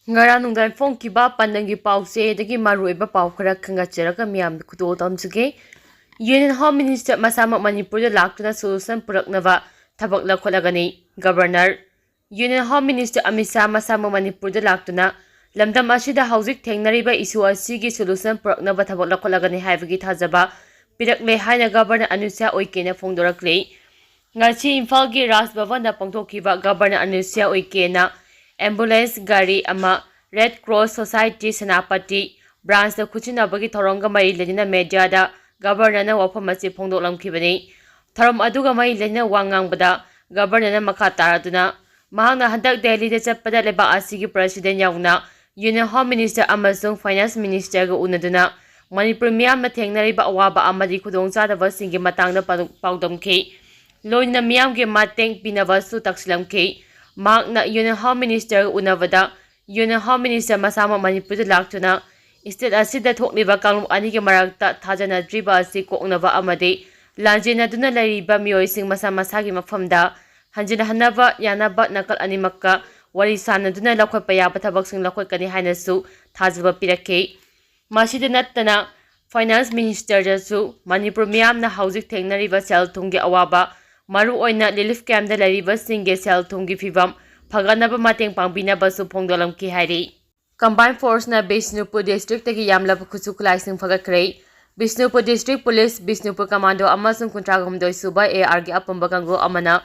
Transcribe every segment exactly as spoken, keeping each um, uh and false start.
ꯉꯔꯥꯡ ꯅꯨꯡꯗꯥꯡ ꯐꯣꯡꯈꯤꯕ ꯄꯥꯟꯗꯝꯒꯤ ꯄꯥꯎꯆꯦꯗꯒꯤ ꯃꯔꯨꯑꯣꯏꯕ ꯄꯥꯎ ꯈꯔ ꯈꯟꯒꯠꯆꯔꯒ ꯃꯤꯌꯥꯝꯗ ꯈꯨꯗꯣꯜ ꯇꯝꯖꯒꯦ꯫ Union Home Minister ꯃꯁꯥꯃꯛ ꯃꯅꯤꯄꯨꯔꯗ ꯂꯥꯛꯇꯨꯅ solution ꯄꯨꯔꯛꯅꯕ ꯊꯕꯛ ꯂꯧꯈꯠꯂꯒꯅꯤ꯫ Governor, Union Home Minister Amit Shah ꯃꯁꯥꯃꯛ ꯃꯅꯤꯄꯨꯔꯗ ꯂꯥꯛꯇꯨꯅ ꯂꯝꯗꯝ ꯑꯁꯤꯗ ꯍꯧꯖꯤꯛ ꯊꯦꯡꯅꯔꯤꯕ issue ꯑꯁꯤꯒꯤ solution ꯄꯨꯔꯛꯅꯕ ꯊꯕꯛ ꯂꯧꯈꯠꯂꯒꯅꯤ ꯍꯥꯏꯕꯒꯤ ꯊꯥꯖꯕ ꯄꯤꯔꯛꯂꯦ ꯍꯥꯏꯅ Governor ꯑꯅꯨꯁ꯭ꯌꯥ ꯎꯏꯀꯦꯅ ꯐꯣꯡꯗꯣꯔꯛꯂꯤ꯫ ꯉꯁꯤ ꯏꯝꯐꯥꯜꯒꯤ ꯔꯥꯖ ꯚꯕꯟꯗ ꯄꯥꯡꯊꯣꯛꯈꯤꯕ Governor ꯑꯅꯨꯁ꯭ꯌꯥ ꯎꯏꯀꯦꯅ ambulance ꯒꯥꯔꯤ ꯑꯃ Red Cross Society ꯁꯦꯅꯥꯄꯇꯤ branchꯇ ꯈꯨꯠꯁꯤꯟꯅꯕꯒꯤ ꯊꯧꯔꯝꯒ ꯃꯔꯤ ꯂꯩꯅꯅ mediaꯗ Governorꯅ ꯋꯥꯐꯝ ꯑꯁꯤ ꯐꯣꯡꯗꯣꯛꯂꯝꯈꯤꯕꯅꯤ꯫ ꯊꯧꯔꯝ ꯑꯗꯨꯒ ꯃꯔꯤ ꯂꯩꯅꯅ ꯋꯥ ꯉꯥꯡꯕꯗ Governorꯅ ꯃꯈꯥ ꯇꯥꯔꯗꯨꯅ ꯃꯍꯥꯛꯅ ꯍꯟꯗꯛ ꯗꯦꯜꯂꯤꯗ ꯆꯠꯄꯗ ꯂꯩꯕꯥꯛ ꯑꯁꯤꯒꯤ President ꯌꯥꯎꯅ Union Home Minister ꯑꯃꯁꯨꯡ Finance Ministerꯒ ꯎꯅꯗꯨꯅ ꯃꯅꯤꯄꯨꯔ ꯃꯤꯌꯥꯝꯅ ꯊꯦꯡꯅꯔꯤꯕ ꯑꯋꯥꯕ ꯑꯃꯗꯤ ꯈꯨꯗꯣꯡꯆꯥꯗꯕꯁꯤꯡꯒꯤ ꯃꯇꯥꯡꯗ ꯄꯥꯎ-, ꯄꯥꯎꯗꯝꯈꯤ꯫ ꯂꯣꯏꯅꯅ ꯃꯤꯌꯥꯝꯒꯤ ꯃꯇꯦꯡ ꯄꯤꯅꯕꯁꯨ ꯇꯥꯛꯁꯤꯜꯂꯝꯈꯤ꯫ ꯃꯍꯥꯛꯅ Union Home Ministerꯒ ꯎꯅꯕꯗ Union Home Minister ꯃꯁꯥꯃꯛ ꯃꯅꯤꯄꯨꯔꯗ ꯂꯥꯛꯇꯨꯅ state ꯑꯁꯤꯗ ꯊꯣꯛꯂꯤꯕ ꯀꯥꯡꯂꯨꯞ ꯑꯅꯤꯒꯤ ꯃꯔꯛꯇ ꯊꯥꯖꯅꯗ꯭ꯔꯤꯕ ꯑꯁꯤ ꯀꯣꯛꯅꯕ ꯑꯃꯗꯤ ꯂꯥꯟꯖꯦꯟꯅꯗꯨꯅ ꯂꯩꯔꯤꯕ ꯃꯤꯑꯣꯏꯁꯤꯡ ꯃꯁꯥ ꯃꯁꯥꯒꯤ ꯃꯐꯝꯗ ꯍꯟꯖꯤꯟꯍꯟꯅꯕ ꯌꯥꯅꯕ ꯅꯥꯀꯜ ꯑꯅꯤꯃꯛꯀ ꯋꯥꯔꯤ ꯁꯥꯅꯗꯨꯅ ꯂꯧꯈꯠꯄ ꯌꯥꯕ ꯊꯕꯛꯁꯤꯡ ꯂꯧꯈꯠꯀꯅꯤ ꯍꯥꯏꯅꯁꯨ ꯊꯥꯖꯕ ꯄꯤꯔꯛꯈꯤ꯫ ꯃꯁꯤꯗ ꯅꯠꯇꯅ Finance Ministerꯗꯁꯨ ꯃꯅꯤꯄꯨꯔ ꯃꯤꯌꯥꯝꯅ ꯍꯧꯖꯤꯛ ꯊꯦꯡꯅꯔꯤꯕ ꯁꯦꯜ ꯊꯨꯝꯒꯤ ꯑꯋꯥꯕ, ꯃꯔꯨꯑꯣꯏꯅ relief campꯇ ꯂꯩꯔꯤꯕꯁꯤꯡꯒꯤ ꯁꯦꯜ ꯊꯨꯝꯒꯤ ꯐꯤꯕꯝ ꯐꯒꯠꯅꯕ ꯃꯇꯦꯡ ꯄꯥꯡꯕꯤꯅꯕꯁꯨ ꯐꯣꯡꯗꯣꯛꯂꯝꯈꯤ ꯍꯥꯏꯔꯤ꯫ Combined Forceꯅ ꯕꯤꯁꯅꯨꯄꯨꯔ districtꯇꯒꯤ ꯌꯥꯝꯂꯕ ꯈꯨꯠꯁꯨ ꯈꯨꯠꯂꯥꯏꯁꯤꯡ ꯐꯒꯠꯈ꯭ꯔꯦ꯫ Bishnupur District Police, Bishnupur Commando ꯑꯃꯁꯨꯡ ꯀꯨꯟꯊ꯭ꯔꯥ ꯍꯨꯝꯗꯣꯏ ꯁꯨꯕ ARꯒꯤ ꯑꯄꯨꯟꯕ ꯀꯥꯡꯕꯨ ꯑꯃꯅ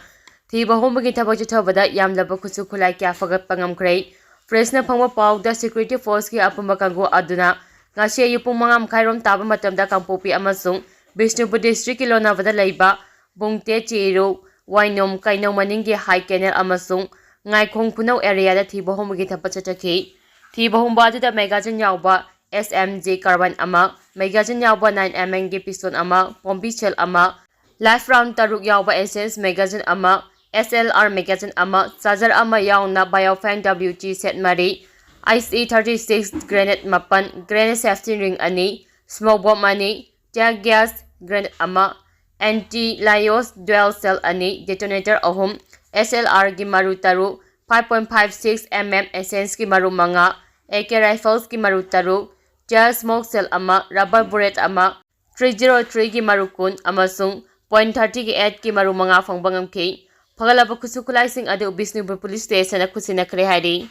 ꯊꯤꯕ ꯍꯨꯝꯕꯒꯤ ꯊꯕꯛ ꯆꯠꯊꯕꯗ ꯌꯥꯝꯂꯕ ꯈꯨꯠꯁꯨ ꯈꯨꯠꯂꯥꯏ ꯀꯌꯥ ꯐꯒꯠꯄ ꯉꯝꯈ꯭ꯔꯦ꯫ Pressꯅ ꯐꯪꯕ ꯄꯥꯎꯗ security forceꯀꯤ ꯑꯄꯨꯟꯕ ꯀꯥꯡꯕꯨ ꯑꯗꯨꯅ ꯉꯁꯤ ꯑꯌꯨꯛ ꯄꯨꯡ ꯃꯉꯥ ꯃꯈꯥꯏꯔꯣꯝ ꯇꯥꯕ ꯃꯇꯝꯗ ꯀꯥꯡꯄꯣꯛꯄꯤ ꯑꯃꯁꯨꯡ ꯕꯤꯁꯅꯨꯄꯨꯔ districtꯀꯤ ꯂꯣꯅꯥꯕꯗ ꯂꯩꯕ ꯕꯨꯡꯇꯦ ꯆꯤꯔꯨ, ꯋꯥꯏꯅꯣꯝ, ꯀꯩꯅꯧ ꯃꯅꯤꯡꯒꯤ High Canal ꯑꯃꯁꯨꯡ ꯉꯥꯏꯈꯣꯡ ꯈꯨꯅꯧ areaꯗ ꯊꯤꯕ ꯍꯨꯝꯕꯒꯤ ꯊꯕꯛ ꯆꯠꯊꯈꯤ꯫ ꯊꯤꯕ ꯍꯨꯝꯕ ꯑꯗꯨꯗ magazine ꯌꯥꯎꯕ SMG carbine ꯑꯃ, magazine ꯌꯥꯎꯕ nine MMꯒꯤ pistol ꯑꯃ, ꯄꯣꯝꯕꯤ shell ꯑꯃ, live round ꯇꯔꯨꯛ ꯌꯥꯎꯕ S S magazine ꯑꯃ, S L R magazine ꯑꯃ, charger ꯑꯃ ꯌꯥꯎꯅ Baofeng W G set ꯃꯔꯤ, ICE thirty six grenade ꯃꯥꯄꯟ, grenade safety ring ꯑꯅꯤ, smoke bomb ꯑꯅꯤ, tear gas grenade ꯑꯃ, anti-liaison dual shell ꯑꯅꯤ, detonator ꯑꯍꯨꯝ, S L Rꯒꯤ ꯃꯔꯨ ꯇꯔꯨꯛ, five point five six M M Essence ꯀꯤ ꯃꯔꯨ ꯃꯉꯥ, A K Rifles ꯀꯤ ꯃꯔꯨ ꯇꯔꯨꯛ, Tear Smoke Shell ꯑꯃ, Rubber Bullet ꯑꯃ, three zero three ꯒꯤ ꯃꯔꯨ ꯀꯨꯟ ꯑꯃꯁꯨꯡ point thirty ꯒꯤ eight ꯀꯤ ꯃꯔꯨ ꯃꯉꯥ ꯐꯪꯕ ꯉꯝꯈꯤ꯫ ꯐꯒꯠꯂꯕ ꯈꯨꯠꯁꯨ ꯈꯨꯠꯂꯥꯏꯁꯤꯡ ꯑꯗꯨ ꯕꯤꯁꯅꯨꯄꯨꯔ ꯄꯨꯂꯤꯁ ꯁ꯭ꯇꯦꯁꯟꯗ ꯈꯨꯠꯁꯤꯟꯅꯈ꯭ꯔꯦ ꯍꯥꯏꯔꯤ꯫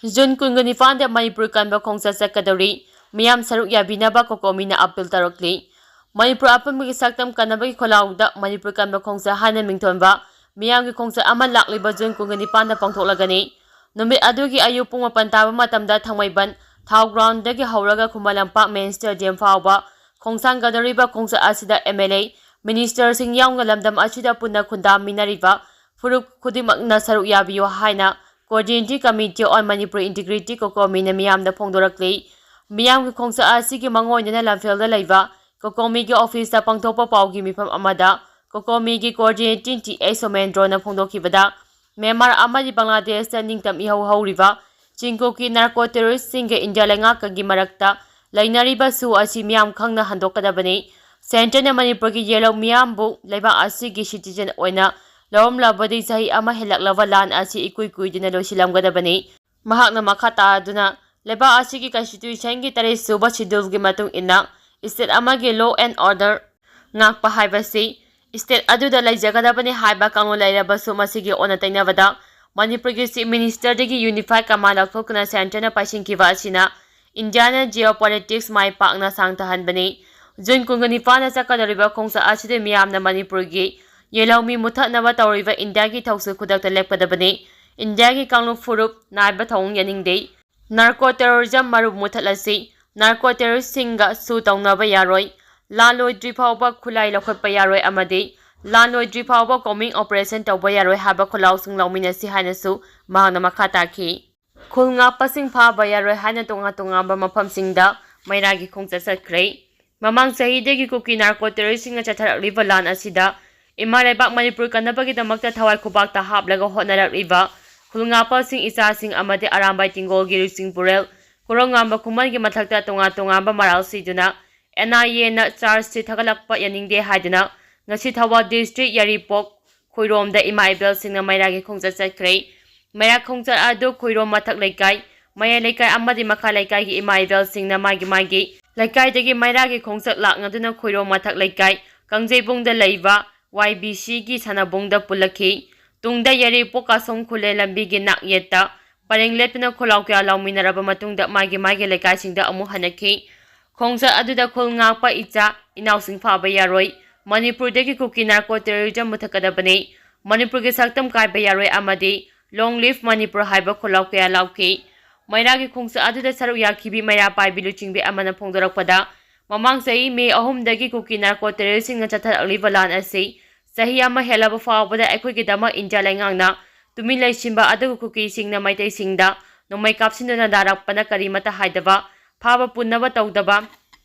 ꯖꯨꯟ ꯀꯨꯟꯒ ꯅꯤꯄꯥꯟꯗ ꯃꯅꯤꯄꯨꯔ ꯀꯟꯕ ꯈꯣꯡꯆꯠ ꯆꯠꯀꯗꯧꯔꯤ꯫ ꯃꯤꯌꯥꯝ ꯁꯔꯨꯛ ꯌꯥꯕꯤꯅꯕ ꯀꯣꯀꯣꯃꯤꯅ ꯑꯄꯤꯜ ꯇꯧꯔꯛꯂꯤ꯫ ꯃꯅꯤꯄꯨꯔ ꯑꯄꯨꯟꯕꯒꯤ ꯁꯛꯇꯝ ꯀꯟꯅꯕꯒꯤ ꯈꯣꯜꯂꯥꯎꯗ ꯃꯅꯤꯄꯨꯔ ꯀꯟꯕ ꯈꯣꯡꯆꯠ ꯍꯥꯏꯅ ꯃꯤꯡꯊꯣꯟꯕ ꯃꯤꯌꯥꯝꯒꯤ ꯈꯣꯡꯆꯠ ꯑꯃ ꯂꯥꯛꯂꯤꯕ ꯖꯨꯟ ꯀꯨꯟꯒ ꯅꯤꯄꯥꯟꯗ ꯄꯥꯡꯊꯣꯛꯂꯒꯅꯤ꯫ ꯅꯨꯃꯤꯠ ꯑꯗꯨꯒꯤ ꯑꯌꯨꯛ ꯄꯨꯡ ꯃꯥꯄꯟ ꯇꯥꯕ ꯃꯇꯝꯗ ꯊꯥꯡꯃꯩꯕꯟ ꯊꯥꯎ ꯒ꯭ꯔꯥꯎꯟꯗꯒꯤ ꯍꯧꯔꯒ ꯈꯨꯃꯟ ꯂꯝꯄꯥꯛ ꯃꯦꯟ ꯁ꯭ꯇꯦꯗꯤꯌꯝ ꯐꯥꯎꯕ ꯈꯣꯡꯁꯥꯟꯒꯗꯧꯔꯤꯕ ꯈꯣꯡꯆꯠ ꯑꯁꯤꯗ M L A, ꯃꯤꯅꯤꯁꯇꯔꯁꯤꯡ ꯌꯥꯎꯅ ꯂꯝꯗꯝ ꯑꯁꯤꯗ ꯄꯨꯟꯅ ꯈꯨꯟꯗꯥꯃꯤꯟꯅꯔꯤꯕ ꯐꯨꯔꯨꯞ ꯈꯨꯗꯤꯡꯃꯛꯅ ꯁꯔꯨꯛ ꯌꯥꯕꯤꯌꯨ ꯍꯥꯏꯅ Coordinating Committee on Manipur Integrity ꯀꯣꯀꯣꯃꯤꯅ ꯃꯤꯌꯥꯝꯗ ꯐꯣꯡꯗꯣꯔꯛꯂꯤ꯫ ꯃꯤꯌꯥꯝꯒꯤ ꯈꯣꯡꯆꯠ ꯑꯁꯤꯒꯤ ꯃꯥꯡꯑꯣꯏꯅꯅ ꯂꯝꯐꯦꯜꯗ ꯂꯩꯕ ꯀꯣꯀꯣꯃꯤꯒꯤ ꯑꯣꯐꯤꯁꯇ ꯄꯥꯡꯊꯣꯛꯄ ꯄꯥꯎꯒꯤ ꯃꯤꯐꯝ ꯑꯃꯗ ꯀꯣꯀꯣꯃꯤꯒꯤ Coordinating T A ꯁꯣꯃꯦꯟꯗ꯭ꯔꯣꯅ ꯐꯣꯡꯗꯣꯛꯈꯤꯕꯗ, ꯃ꯭ꯌꯥꯟꯃꯥꯔ ꯑꯃꯗꯤ ꯕꯪꯒ꯭ꯂꯥꯗꯦꯁꯇ ꯅꯤꯡꯇꯝ ꯏꯍꯧ ꯍꯧꯔꯤꯕ ꯆꯤꯡꯀꯨꯀꯤ ꯅꯥꯔꯀꯣ ꯇꯦꯔꯣꯔꯤꯁꯁꯤꯡꯒ ꯏꯟꯗꯤꯌꯥ ꯂꯩꯉꯥꯛꯀꯒꯤ ꯃꯔꯛꯇ ꯂꯩꯅꯔꯤꯕ ꯁꯨ ꯑꯁꯤ ꯃꯤꯌꯥꯝ ꯈꯪꯅ ꯍꯟꯗꯣꯛꯀꯗꯕꯅꯤ꯫ ꯁꯦꯟꯇꯔꯅ ꯃꯅꯤꯄꯨꯔꯒꯤ ꯌꯦꯜꯍꯧ ꯃꯤꯌꯥꯝꯕꯨ ꯂꯩꯕꯥꯛ ꯑꯁꯤꯒꯤ ꯁꯤꯇꯤꯖꯦꯟ ꯑꯣꯏꯅ ꯂꯧꯔꯝꯂꯕꯗꯤ ꯆꯍꯤ ꯑꯃ ꯍꯦꯜꯂꯛꯂꯕ ꯂꯥꯟ ꯑꯁꯤ ꯏꯀꯨꯏ ꯀꯨꯏꯗꯅ ꯂꯣꯏꯁꯤꯜꯂꯝꯒꯗꯕꯅꯤ꯫ ꯃꯍꯥꯛꯅ ꯃꯈꯥ ꯇꯥꯗꯨꯅ ꯂꯩꯕꯥꯛ ꯑꯁꯤꯒꯤ ꯀꯟꯁꯇꯤꯇ꯭ꯌꯨꯁꯟꯒꯤ ꯇꯔꯦꯠ ꯁꯨꯕ ꯁꯦꯗ꯭ꯌꯨꯜꯒꯤ ꯃꯇꯨꯡ ꯏꯟꯅ ꯁ꯭ꯇꯦꯠ ꯑꯃꯒꯤ law and order ꯉꯥꯛꯄ ꯍꯥꯏꯕꯁꯤ ꯁ꯭ꯇꯦꯠ ꯑꯗꯨꯗ ꯂꯩꯖꯒꯗꯕꯅꯤ ꯍꯥꯏꯕ ꯀꯥꯡꯂꯣꯟ ꯂꯩꯔꯕꯁꯨ ꯃꯁꯤꯒꯤ ꯑꯣꯟꯅ ꯇꯩꯅꯕꯗ ꯃꯅꯤꯄꯨꯔꯒꯤ ꯆꯤꯐ ꯃꯤꯅꯤꯁꯇꯔꯗꯒꯤ ꯌꯨꯅꯤꯐꯥꯏꯗ ꯀꯃꯥꯟ ꯂꯧꯊꯣꯛꯇꯨꯅ ꯁꯦꯟꯇꯔꯅ ꯄꯥꯏꯁꯤꯟꯈꯤꯕ ꯑꯁꯤꯅ ꯏꯟꯗꯤꯌꯥꯅ ꯖꯤꯑꯣ ꯄꯣꯂꯤꯇꯤꯛꯁ ꯃꯥꯏ ꯄꯥꯛꯅ ꯁꯥꯡꯊꯍꯟꯕꯅꯤ꯫ ꯖꯨꯟ ꯀꯨꯟꯒ ꯅꯤꯄꯥꯟꯗ ꯆꯠꯀꯗꯧꯔꯤꯕ ꯈꯣꯡꯆꯠ ꯑꯁꯤꯗ ꯃꯤꯌꯥꯝꯅ ꯃꯅꯤꯄꯨꯔꯒꯤ ꯌꯦꯜꯍꯧꯃꯤ ꯃꯨꯠꯊꯠꯅꯕ ꯇꯧꯔꯤꯕ ꯏꯟꯗꯤꯌꯥꯒꯤ ꯊꯧꯁꯤꯜ ꯈꯨꯗꯛꯇ ꯂꯦꯞꯀꯗꯕꯅꯤ꯫ ꯏꯟꯗꯤꯌꯥꯒꯤ ꯀꯥꯡꯂꯨꯞ ꯐꯨꯔꯨꯞ ꯅꯥꯏꯕ ꯊꯧꯑꯣꯡ ꯌꯥꯅꯤꯡꯗꯦ꯫ ꯅꯥꯔꯀꯣ ꯇꯦꯔꯣꯔꯤꯖꯝ ꯃꯔꯨ ꯃꯨꯠꯊꯠꯂꯁꯤ꯫ ꯅꯥꯔꯀꯣ ꯇꯦꯔꯣꯔꯤꯁꯁꯤꯡꯒ ꯁꯨ ꯇꯧꯅꯕ ꯌꯥꯔꯣꯏ꯫ ꯂꯥꯟ ꯂꯣꯏꯗ꯭ꯔꯤ ꯐꯥꯎꯕ ꯈꯨꯠꯂꯥꯏ ꯂꯧꯈꯠꯄ ꯌꯥꯔꯣꯏ ꯑꯃꯗꯤ ꯂꯥꯟ ꯂꯣꯏꯗ꯭ꯔꯤ ꯐꯥꯎꯕ ꯀꯣꯝꯕꯤꯡ ꯑꯣꯄꯔꯦꯁꯟ ꯇꯧꯕ ꯌꯥꯔꯣꯏ ꯍꯥꯏꯕ ꯈꯣꯜꯂꯥꯎꯁꯤꯡ ꯂꯧꯃꯤꯟꯅꯁꯤ ꯍꯥꯏꯅꯁꯨ ꯃꯍꯥꯛꯅ ꯃꯈꯥ ꯇꯥꯈꯤ꯫ ꯈꯨꯜ ꯉꯥꯛꯄꯁꯤꯡ ꯐꯥꯕ ꯌꯥꯔꯣꯏ ꯍꯥꯏꯅ ꯇꯣꯉꯥꯟ ꯇꯣꯉꯥꯟꯕ ꯃꯐꯝꯁꯤꯡꯗ ꯃꯩꯔꯥꯒꯤ ꯈꯣꯡꯆꯠ ꯆꯠꯈ꯭ꯔꯦ꯫ ꯃꯃꯥꯡ ꯆꯍꯤꯗꯒꯤ ꯀꯨꯀꯤ ꯅꯥꯔꯀꯣ ꯇꯦꯔꯣꯔꯤꯁꯁꯤꯡꯅ ꯆꯠꯊꯔꯛꯂꯤꯕ ꯂꯥꯟ ꯑꯁꯤꯗ ꯏꯃꯥ ꯂꯩꯕꯥꯛ ꯃꯅꯤꯄꯨꯔ ꯀꯟꯅꯕꯒꯤꯗꯃꯛꯇ ꯊꯋꯥꯏ ꯈꯨꯕꯥꯛꯇ ꯍꯥꯞꯂꯒ ꯍꯣꯠꯅꯔꯛꯂꯤꯕ ꯈꯨꯜ ꯉꯥꯛꯄꯁꯤꯡ, ꯏꯆꯥꯁꯤꯡ ꯑꯃꯗꯤ ꯑꯔꯥꯝꯕꯥꯏ ꯇꯤꯡꯒꯣꯜꯒꯤ ꯂꯨꯆꯤꯡꯄꯨꯔꯦꯜ ꯀꯣꯔꯧꯉꯥꯟꯕ ꯈꯨꯃꯟꯒꯤ ꯃꯊꯛꯇ ꯇꯣꯉꯥꯟ ꯇꯣꯉꯥꯟꯕ ꯃꯔꯥꯜ ꯁꯤꯗꯨꯅ N I A ꯅ ꯆꯥꯔꯖ ꯁꯤꯠ ꯊꯥꯒꯠꯂꯛꯄ ꯌꯥꯅꯤꯡꯗꯦ ꯍꯥꯏꯗꯨꯅ ꯉꯁꯤ ꯊꯧꯕꯥꯜ ꯗꯤꯁꯇ꯭ꯔꯤꯛ ꯌꯥꯏꯔꯤꯄꯣꯛ ꯈꯣꯏꯔꯣꯝꯗ ꯏꯃꯥ ꯏꯕꯦꯜꯁꯤꯡꯅ ꯃꯩꯔꯥꯒꯤ ꯈꯣꯡꯆꯠ ꯆꯠꯈ꯭ꯔꯦ꯫ ꯃꯩꯔꯥ ꯈꯣꯡꯆꯠ ꯑꯗꯨ ꯈꯨꯏꯔꯣꯝ ꯃꯊꯛ ꯂꯩꯀꯥꯏ, ꯃꯌꯥꯏ ꯂꯩꯀꯥꯏ ꯑꯃꯗꯤ ꯃꯈꯥ ꯂꯩꯀꯥꯏꯒꯤ ꯏꯃꯥ ꯏꯕꯦꯜꯁꯤꯡꯅ ꯃꯥꯒꯤ ꯃꯥꯒꯤ ꯂꯩꯀꯥꯏꯗꯒꯤ ꯃꯩꯔꯥꯒꯤ ꯈꯣꯡꯆꯠ ꯂꯥꯛꯅꯗꯨꯅ ꯈꯨꯏꯔꯣꯝ ꯃꯊꯛ ꯂꯩꯀꯥꯏ ꯀꯥꯡꯖꯩꯕꯨꯡꯗ ꯂꯩꯕ ꯋꯥꯏ ꯕꯤ ꯁꯤꯒꯤ ꯁꯥꯟꯅꯕꯨꯡꯗ ꯄꯨꯜꯂꯛꯈꯤ꯫ ꯇꯨꯡꯗ ꯌꯥꯏꯔꯤꯄꯣꯛ ꯀꯥꯁꯣꯝ ꯈꯨꯜꯂꯦ ꯂꯝꯕꯤꯒꯤ ꯅꯥꯛ ꯌꯦꯠꯇ ꯄꯔꯦꯡ ꯂꯦꯞꯇꯨꯅ ꯈꯣꯜꯂꯥꯎ ꯀꯌꯥ ꯂꯥꯎꯃꯤꯟꯅꯔꯕ ꯃꯇꯨꯡꯗ ꯃꯥꯒꯤ ꯃꯥꯒꯤ ꯂꯩꯀꯥꯏꯁꯤꯡꯗ ꯑꯃꯨꯛ ꯍꯟꯅꯈꯤ꯫ ꯈꯣꯡꯆꯠ ꯑꯗꯨꯗ ꯈꯨꯜ ꯉꯥꯛꯄ ꯏꯆꯥ ꯏꯅꯥꯎꯁꯤꯡ ꯐꯥꯕ ꯌꯥꯔꯣꯏ, ꯃꯅꯤꯄꯨꯔꯗꯒꯤ ꯀꯨꯀꯤ ꯅꯥꯔꯀꯣ ꯇꯦꯔꯣꯔꯤꯖꯝ ꯃꯨꯊꯠꯀꯗꯕꯅꯤ, ꯃꯅꯤꯄꯨꯔꯒꯤ ꯁꯛꯇꯝ ꯀꯥꯏꯕ ꯌꯥꯔꯣꯏ ꯑꯃꯗꯤ Long Live Manipur ꯍꯥꯏꯕ ꯈꯣꯜꯂꯥꯎ ꯀꯌꯥ ꯂꯥꯎꯈꯤ꯫ ꯃꯩꯔꯥꯒꯤ ꯈꯣꯡꯆꯠ ꯑꯗꯨꯗ ꯁꯔꯨꯛ ꯌꯥꯈꯤꯕꯤ ꯃꯩꯔꯥ ꯄꯥꯏꯕꯤ ꯂꯨꯆꯤꯡꯕꯤ ꯑꯃꯅ ꯐꯣꯡꯗꯣꯔꯛꯄꯗ, ꯃꯃꯥꯡ ꯆꯍꯤ ꯃꯦ ꯑꯍꯨꯝꯗꯒꯤ ꯀꯨꯀꯤ ꯅꯥꯔꯀꯣ ꯇꯦꯔꯣꯔꯤꯁꯁꯤꯡꯅ ꯆꯠꯊꯔꯛꯂꯤꯕ ꯂꯥꯟ ꯑꯁꯤ ꯆꯍꯤ ꯑꯃ ꯍꯦꯜꯂꯕ ꯐꯥꯎꯕꯗ ꯑꯩꯈꯣꯏꯒꯤꯗꯃꯛ ꯏꯟꯗꯤꯌꯥ ꯂꯩꯉꯥꯛꯅ ꯇꯨꯃꯤꯟ ꯂꯩꯁꯤꯟꯕ ꯑꯗꯨꯒ ꯀꯨꯀꯤꯁꯤꯡꯅ ꯃꯩꯇꯩꯁꯤꯡꯗ ꯅꯣꯡꯃꯩ ꯀꯥꯞꯁꯤꯟꯗꯨꯅ ꯅꯥꯔꯛꯄꯅ ꯀꯔꯤꯃꯠꯇ ꯍꯥꯏꯗꯕ, ꯐꯥꯕ ꯄꯨꯟꯅꯕ ꯇꯧꯗꯕ,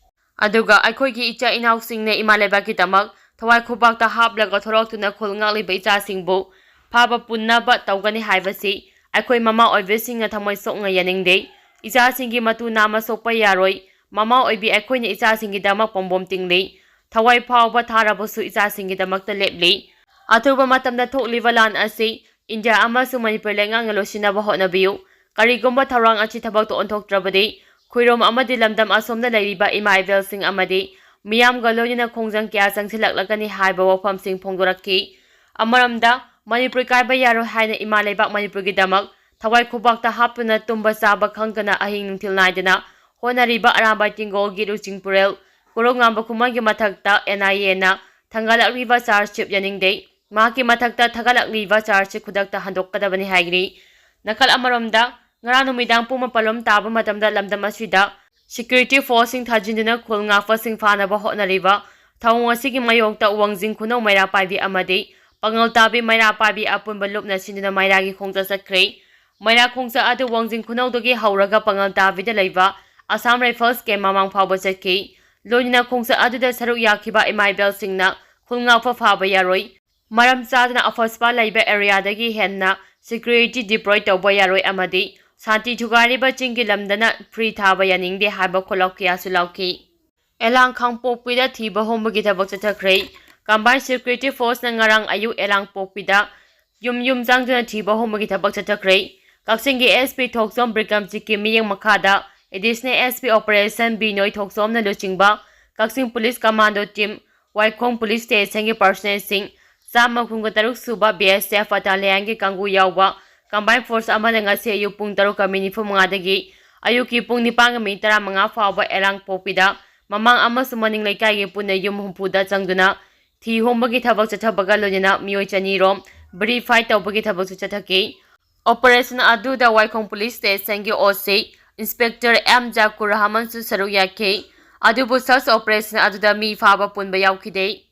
ꯑꯗꯨꯒ ꯑꯩꯈꯣꯏꯒꯤ ꯏꯆꯥ ꯏꯅꯥꯎꯁꯤꯡꯅ ꯏꯃꯥ ꯂꯩꯕꯥꯛꯀꯤꯗꯃꯛ ꯊꯋꯥꯏ ꯈꯨꯕꯥꯛꯇ ꯍꯥꯞꯂꯒ ꯊꯣꯔꯛꯇꯨꯅ ꯈꯨꯜ ꯉꯥꯛꯂꯤꯕ ꯏꯆꯥꯁꯤꯡꯕꯨ ꯐꯥꯕ ꯄꯨꯟꯅꯕ ꯇꯧꯒꯅꯤ ꯍꯥꯏꯕꯁꯤ ꯑꯩꯈꯣꯏ ꯃꯃꯥ ꯑꯣꯏꯕꯁꯤꯡꯅ ꯊꯃꯣꯏ ꯁꯣꯛꯅ ꯌꯥꯅꯤꯡꯗꯦ꯫ ꯏꯆꯥꯁꯤꯡꯒꯤ ꯃꯇꯨ ꯅꯥꯝꯃ ꯁꯣꯛꯄ ꯌꯥꯔꯣꯏ꯫ ꯃꯃꯥ ꯑꯣꯏꯕꯤ ꯑꯩꯈꯣꯏꯅ ꯏꯆꯥꯁꯤꯡꯒꯤꯗꯃꯛ ꯄꯣꯝꯕꯣꯝ ꯇꯤꯡꯂꯤ꯫ ꯊꯋꯥꯏ ꯐꯥꯎꯕ ꯊꯥꯔꯕꯁꯨ ꯏꯆꯥꯁꯤꯡꯒꯤꯗꯃꯛꯇ ꯂꯦꯞꯂꯤ꯫ ꯑꯊꯨꯕ ꯃꯇꯝꯗ ꯊꯣꯛꯂꯤꯕ ꯂꯥꯟ ꯑꯁꯤ ꯏꯟꯗꯤꯌꯥ ꯑꯃꯁꯨꯡ ꯃꯅꯤꯄꯨꯔ ꯂꯩꯉꯥꯛꯅ ꯂꯣꯏꯁꯤꯟꯅꯕ ꯍꯣꯠꯅꯕꯤꯌꯨ꯫ ꯀꯔꯤꯒꯨꯝꯕ ꯊꯧꯔꯥꯡ ꯑꯁꯤ ꯊꯕꯛꯇ ꯑꯣꯟꯊꯣꯛꯇ꯭ꯔꯕꯗꯤ ꯈꯨꯏꯔꯣꯝ ꯑꯃꯗꯤ ꯂꯝꯗꯝ ꯑꯁꯣꯝꯗ ꯂꯩꯔꯤꯕ ꯏꯃꯥ ꯏꯕꯦꯜꯁꯤꯡ ꯑꯃꯗꯤ ꯃꯤꯌꯥꯝꯒ ꯂꯣꯏꯅꯅ ꯈꯣꯡꯖꯪ ꯀꯌꯥ ꯆꯪꯁꯤꯜꯂꯛꯂꯒꯅꯤ ꯍꯥꯏꯕ ꯋꯥꯐꯝꯁꯤꯡ ꯐꯣꯡꯗꯣꯔꯛꯈꯤ꯫ ꯑꯃꯔꯣꯝꯗ, ꯃꯅꯤꯄꯨꯔ ꯀꯥꯏꯕ ꯌꯥꯔꯣꯏ ꯍꯥꯏꯅ ꯏꯃꯥ ꯂꯩꯕꯥꯛ ꯃꯅꯤꯄꯨꯔꯒꯤꯗꯃꯛ ꯊꯋꯥꯏ ꯈꯨꯕꯥꯛꯇ ꯍꯥꯞꯇꯨꯅ ꯇꯨꯝꯕ ꯆꯥꯕ ꯈꯪꯗꯅ ꯑꯍꯤꯡ ꯅꯨꯡꯊꯤꯜ ꯅꯥꯏꯗꯅ ꯍꯣꯠꯅꯔꯤꯕ ꯑꯔꯥꯝꯕꯥꯏ ꯇꯦꯡꯒꯣꯜꯒꯤ ꯂꯨꯆꯤꯡꯄꯨꯔꯦꯜ ꯀꯣꯔꯧꯉꯥꯟꯕ ꯈꯨꯃꯟꯒꯤ ꯃꯊꯛꯇ N I A ꯅ ꯊꯥꯡꯒꯠꯂꯛꯂꯤꯕ charge sheet ꯌꯥꯅꯤꯡꯗꯦ꯫ ꯃꯍꯥꯛꯀꯤ ꯃꯊꯛꯇ ꯊꯥꯒꯠꯂꯛꯂꯤꯕ charge sheet ꯈꯨꯗꯛꯇ ꯍꯟꯗꯣꯛꯀꯗꯕꯅꯤ ꯍꯥꯏꯈ꯭ꯔꯤ꯫ ꯅꯥꯀꯜ ꯑꯃꯔꯣꯝꯗ, ꯉꯔꯥꯡ ꯅꯨꯃꯤꯗꯥꯡ ꯄꯨꯡ ꯃꯥꯄꯜ ꯂꯣꯝ ꯇꯥꯕ ꯃꯇꯝꯗ ꯂꯝꯗꯝ ꯑꯁꯤꯗ security force ꯁꯤꯡ ꯊꯥꯖꯤꯟꯗꯨꯅ ꯈꯨꯜ ꯉꯥꯛꯄꯁꯤꯡ ꯐꯥꯅꯕ ꯍꯣꯠꯅꯔꯤꯕ ꯊꯧꯑꯣꯡ ꯑꯁꯤꯒꯤ ꯃꯥꯌꯣꯛꯇ ꯋꯥꯡꯖꯤꯡ ꯈꯨꯅꯧ ꯃꯩꯔꯥ ꯄꯥꯏꯕꯤ ꯑꯃꯗꯤ ꯄꯥꯉꯜ ꯇꯥꯕꯤ ꯃꯩꯔꯥ ꯄꯥꯏꯕꯤ ꯑꯄꯨꯟꯕ ꯂꯨꯞꯅ ꯁꯤꯟꯗꯨꯅ ꯃꯩꯔꯥꯒꯤ ꯈꯣꯡꯆꯠ ꯆꯠꯈ꯭ꯔꯦ꯫ ꯃꯩꯔꯥ ꯈꯣꯡꯆꯠ ꯑꯗꯨ ꯋꯥꯡꯖꯤꯡ ꯈꯨꯅꯧꯗꯒꯤ ꯍꯧꯔꯒ ꯄꯥꯉꯜ ꯇꯥꯕꯤꯗ ꯂꯩꯕ Assam Rifles camp ꯃꯃꯥꯡ ꯐꯥꯎꯕ ꯆꯠꯈꯤ꯫ ꯂꯣꯏꯅꯅ ꯈꯣꯡꯆꯠ ꯑꯗꯨꯗ ꯁꯔꯨꯛ ꯌꯥꯈꯤꯕ ꯏꯃꯥ ꯏꯕꯦꯜꯁꯤꯡꯅ ꯈꯨꯜ ꯉꯥꯛꯄ ꯐꯥꯕ ꯌꯥꯔꯣꯏ꯫ ꯃꯔꯝ ꯆꯥꯗꯅ ꯑꯐꯁꯄꯥ ꯂꯩꯕ area ꯗꯒꯤ ꯍꯦꯟꯅ security deploy ꯇꯧꯕ ꯌꯥꯔꯣꯏ ꯑꯃꯗꯤ ꯁꯥꯟꯇꯤ ꯊꯨꯒꯥꯏꯔꯤꯕ ꯆꯤꯡꯒꯤ ꯂꯝꯗꯅ free ꯊꯥꯕ ꯌꯥꯅꯤꯡꯗꯦ ꯍꯥꯏꯕ ꯈꯣꯜꯂꯥꯎ ꯀꯌꯥꯁꯨ ꯂꯥꯎꯈꯤ꯫ ꯑꯦꯂꯥꯡ ꯈꯥꯡꯄꯣꯛꯄꯤꯗ ꯊꯤꯕ ꯍꯨꯝꯕꯒꯤ ꯊꯕꯛ ꯆꯠꯊꯈ꯭ꯔꯦ꯫ Combined Security Force ꯅ ꯉꯔꯥꯡ ꯑꯌꯨꯛ ꯑꯦꯂꯥꯡꯄꯣꯛꯄꯤꯗ ꯌꯨꯝ ꯌꯨꯝ ꯆꯪꯗꯨꯅ ꯊꯤꯕ ꯍꯨꯝꯕꯒꯤ ꯊꯕꯛ ꯆꯠꯊꯈ꯭ꯔꯦ꯫ ꯀꯛꯆꯤꯡꯒꯤ S P ꯊꯣꯛꯆꯣꯝ ꯕꯤꯀ꯭ꯔꯝꯖꯤꯠꯀꯤ ꯃꯤꯠꯌꯦꯡ ꯃꯈꯥꯗ Additional S P Operation ꯕꯤꯅꯣꯏ ꯊꯣꯛꯆꯣꯝꯅ ꯂꯨꯆꯤꯡꯕ ꯀꯛꯆꯤꯡ Police Commando Team, ꯋꯥꯏꯈꯣꯡ Police Station ꯒꯤ personnel ꯁꯤꯡ, ꯆꯥꯝꯃ ꯍꯨꯝꯐꯨꯇꯔꯨꯛ ꯁꯨꯕ B S F Battalion ꯒꯤ ꯀꯥꯡꯕꯨ ꯌꯥꯎꯕ combined force ꯑꯃꯅ ꯉꯁꯤ ꯑꯌꯨꯛ ꯄꯨꯡ ꯇꯔꯨꯛꯀ minute ꯅꯤꯐꯨ ꯃꯉꯥꯗꯒꯤ ꯑꯌꯨꯛꯀꯤ ꯄꯨꯡ ꯅꯤꯄꯥꯟꯒ minute ꯇꯔꯥꯃꯉꯥ ꯐꯥꯎꯕ ꯏꯔꯥꯡꯄꯣꯛꯄꯤꯗ ꯃꯃꯥꯡ ꯑꯃꯁꯨꯡ ꯃꯅꯤꯡ ꯂꯩꯀꯥꯏꯒꯤ ꯄꯨꯟꯅ ꯌꯨꯝ ꯍꯨꯝꯐꯨꯗ ꯆꯪꯗꯨꯅ ꯊꯤ ꯍꯣꯝꯕꯒꯤ ꯊꯕꯛ ꯆꯠꯊꯕꯒ ꯂꯣꯏꯅꯅ ꯃꯤꯑꯣꯏ ꯆꯅꯤ ꯔꯣꯝ verify ꯇꯧꯕꯒꯤ ꯊꯕꯛꯁꯨ ꯆꯠꯊꯈꯤ꯫ Operation ꯑꯗꯨꯗ ꯋꯥꯏꯈꯣꯡ Police Station ꯒꯤ O C Inspector M ꯖꯀꯨꯔ ꯔꯍꯃꯟꯁꯨ ꯁꯔꯨꯛ ꯌꯥꯈꯤ꯫ ꯑꯗꯨꯕꯨ search operation ꯑꯗꯨꯗ ꯃꯤ ꯐꯥꯕ ꯄꯨꯟꯕ ꯌꯥꯎꯈꯤꯗꯦ꯫